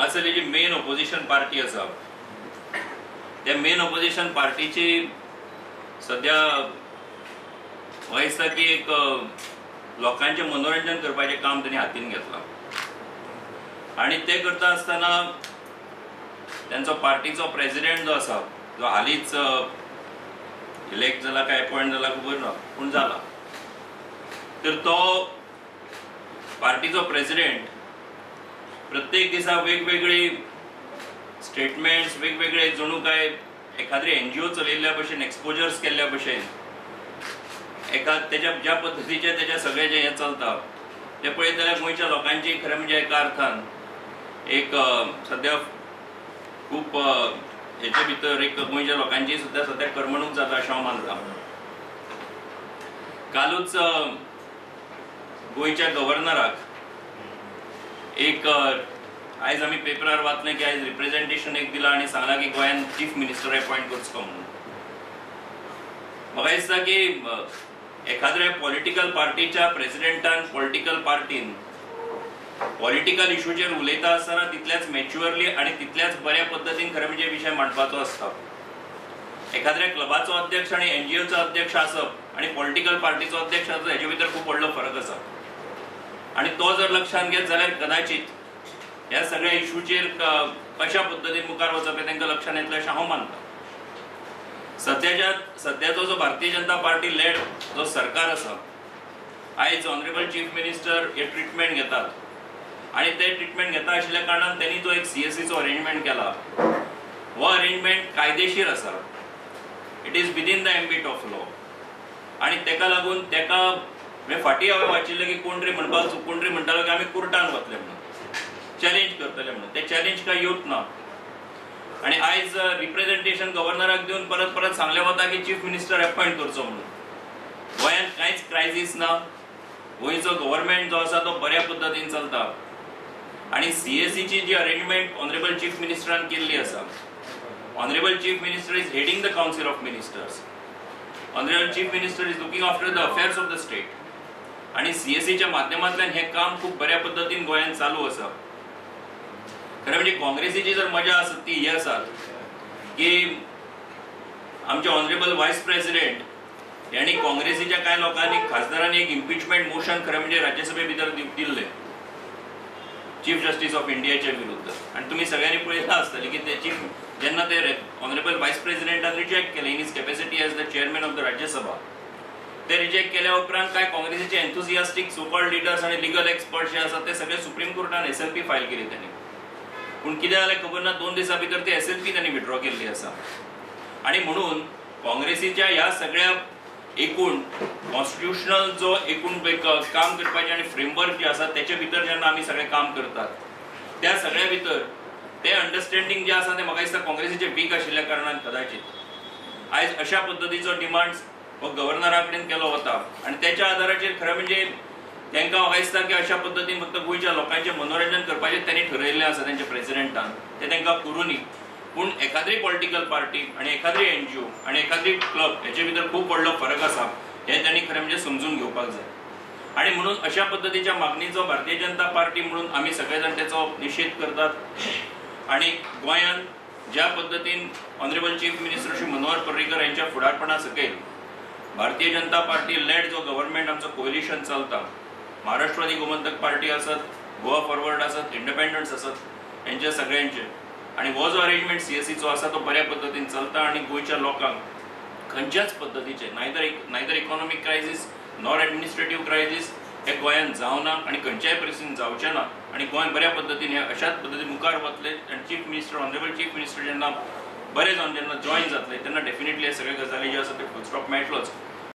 हांगासरली जी main opposition party आसा त्या मेन ओपोजिशन पार्टीची सद्या म्हाका दिसता की एक लोकांचें मनोरंजन करपाचें काम तेणी हातीन घेतलां आनी तें करता आसतना तेंचो पार्टीचो प्रेजिडेंट जो आसा, जो हालींच इलेक्ट जाला काय अपॉयंट जाला खबर ना, पूण जाला, तर तो पार्टीचो प्रेजिडेंट प्रत्येक दिसा वेगवेगळी स्टेटमेंट्स, वेगवेगळे जणू काय एखाद्रे एनजीओ चलयल्ल्या भशेन, एक्सपोजर्स केल्ल्या भशेन, एका तेज्या ज्या पद्दतीचें तेज्या सगळें जें हें चलता तें पळयत जाल्यार गोंयच्या लोकांची खरें म्हणजे एका अर्थान एक सद्या खूब हेचे भितर एक गोंयच्या लोकांची सुद्दां सद्या करमणूक जाता अशें हांव मानता. कालूच गोंयच्या गव्हर्नराक एक आयज आमी पेपरार वाचलें की आयज रिप्रेझेंटेशन एक दिलां आनी सांगलां की गोंयान चीफ मिनिस्टर अपॉयंट करचो म्हणून. म्हाका दिसता की एखाद्या पॉलिटिकल पार्टीच्या प्रेजिडेंटान पॉलिटिकल पार्टीन पॉलिटिकल इशूचेर उलयता आसतना तितल्याच मॅच्युअरली आनी तितल्याच बऱ्या पद्दतीन खरें म्हणजे विशय मांडपाचो आसता. एखाद्या क्लबाचो अध्यक्ष आनी एनजीओचो अध्यक्ष आसप आनी पॉलिटिकल पार्टीचो अध्यक्ष आसप हेजे भितर खूब व्हडलो फरक आसा आनी तो जर लक्षांत घेत जाल्यार कदाचित ह्या सगळ्या इशूचेर कशा पद्दतीन मुखार वचप हें तांकां लक्षांत येतलें अशें हांव मानता. सद्याचो जो भारतीय जनता पार्टी लेड जो सरकार आसा, आयज ऑनरेबल चीफ मिनिस्टर हे ट्रिटमेंट घेतात आनी ते ट्रिटमेंट घेता आशिल्ल्या कारणान त्यांनी जो एक सीएससीचो अरेंजमेंट केला हो अरेंजमेंट कायदेशीर आसा, it is within the ambit of law. आनी तेका लागून तेका म्हणजे फाटीं हांवें वाचिल्लें की कोण तरी म्हणपाक कोण तरी म्हणटालो की आमी कोर्टान वतले म्हणून, चॅलेंज करतले म्हणून, ते चॅलेंज काय येवच ना. आनी आयज रिप्रेझेंटेशन गव्हर्नराक दिवन परत परत सांगलें वता की चीफ मिनिस्टर अपॉयंट करचो म्हणून. गोंयांत कांयच क्रायसीस ना, गोंयचो गव्हर्मेंट जो आसा तो बऱ्या पद्दतीन चलता आनी सीएससीची जी अरेंजमेंट ऑनरेबल चीफ मिनिस्टरान केल्ली आसा, honourable chief minister is heading the council of ministers, honourable chief minister is looking after the affairs of the state आनी सीएससीच्या माध्यमांतल्यान हें काम खूब बऱ्या पद्दतीन गोंयांत चालू आसा. खरें म्हणजे काँग्रेसीची जर मजा आसा ती ही आसा की आमचे ऑनरेबल वायस प्रेसिडेंट यांनी काँग्रेसीच्या कांय लोकांनी खासदारांनी एक इम्पिचमेंट मोशन खरें म्हणजे राज्यसभे भितर दिल्लें चीफ जस्टीस ऑफ इंडियाच्या विरुद्ध. आनी तुमी सगळ्यांनी पळयलां आसतलें की ते चीफ जेन्ना ते ऑनरेबल वायस प्रेसिडेंटान रिजेक्ट केलें in his capacity as the chairman of the Rajya Sabha, ते रिजेक्ट केल्या उपरांत कांय काँग्रेसीचे एन्थुजियास्टीक सो कॉल्ड लिडर्स आनी लिगल एक्सपर्ट्स जे आसात ते सगळे सुप्रीम कोर्टान एसएलपी फायल केली त्यांनी. पूण कितें जालें खबर ना, 2 दिसां भितर ती एसएलपी त्यांनी विड्रॉ केल्ली आसा. आनी म्हणून काँग्रेसीच्या ह्या सगळ्या एकूण कॉन्स्टिट्युशनल जो एकूण काम करपाचें आनी फ्रेमवर्क जें आसा तेचे भितर जेन्ना आमी सगळें काम करतात त्या सगळ्या भितर ते अंडरस्टँडींग जें आसा तें म्हाका दिसता काँग्रेसीचें वीक आशिल्ल्या कारणान कदाचित आयज अशा पद्दतीचो डिमांड्स हो गव्हर्नरा कडेन केलो वता आनी तेच्या आदाराचेर खरें म्हणजे तांकां म्हाका दिसता की अशा पद्दतीन फक्त गोंयच्या लोकांचें मनोरंजन करपाचें त्यांनी ठरयल्लें आसा तेंच्या प्रेसिडेंटान, तें तांकां करुनी. पूण एखाद्री पॉलिटिकल पार्टी आनी एखाद्री एनजीओ आनी एखाद्री क्लब हेचे भितर खूब व्हडलो फरक आसा हें त्यांनी खरें म्हणजे समजून घेवपाक जाय. आनी म्हणून अशा पद्दतीच्या मागणीचो भारतीय जनता पार्टी म्हणून आमी सगळे जाण तेचो निशेध करतात. आनी गोंयांत ज्या पद्दतीन honourable chief minister Shri Manohar Parrikar यांच्या फुडारपणा सकयल भारतीय जनता पार्टी लेड जो गव्हर्मेंट आमचो कोएलिशन चलता, महाराष्ट्रवादी गोमंतक पार्टी आसत, गोवा फॉरवर्ड आसत, इंडिपेंडंट्स आसत, हेंच्या सगळ्यांचे आनी हो जो अरेंजमेंट सीएससीचो आसा तो बऱ्या पद्दतीन चलता आनी गोंयच्या लोकांक खंयच्याच पद्दतीचे neither economic crisis nor administrative crisis हे गोंयांत जावना आनी खंयच्याय परिस्थितीन जावचें ना आनी गोंय बऱ्या पद्दतीन हे अशाच पद्दतीन मुखार वतले. आनी chief minister honourable chief minister जेन्ना बरें जावन जेन्ना जॉयन जातले तेन्ना डेफिनेटली हे सगळे गजाली ज्यो आसा ते फूल स्टॉप मेळटलोच.